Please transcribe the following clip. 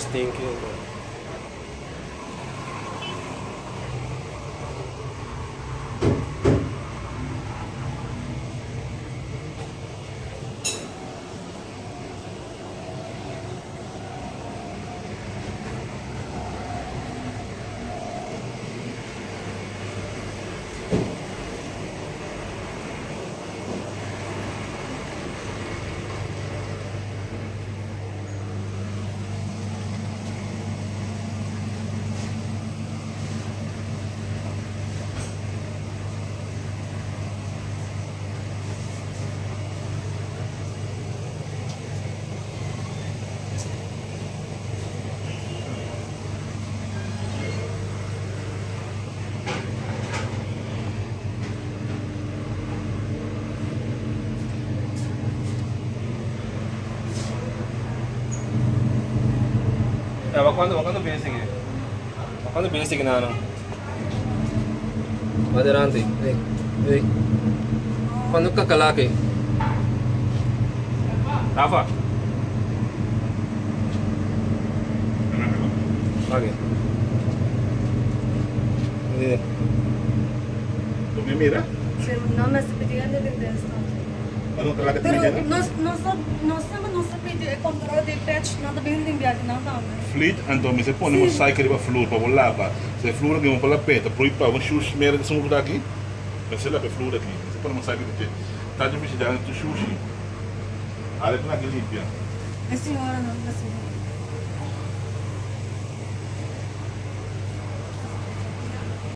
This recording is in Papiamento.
stinky. Ja, cuando basic eh? Cuando basic na no? Adelante. Hey, hey. Cuando kakalaki? Rafa. Okay. Sí. ¿Tú me miras? Sí, no me estoy pidiendo de esto. Ano talaga Pero tinigyan? no, no, no, no, no pidi e control di patch, no ta bin limpiar nada tambe. Fleet, anto mi se pone un cycle riba flur pa bo lava. Se flur aki un pa la peta, proi pa un shush mere di sungu aki. Mester lava e flur aki. Se pone un cycle di ta di mishi dan tu shushi. Ale pina aki limpia. E señora no, e señora.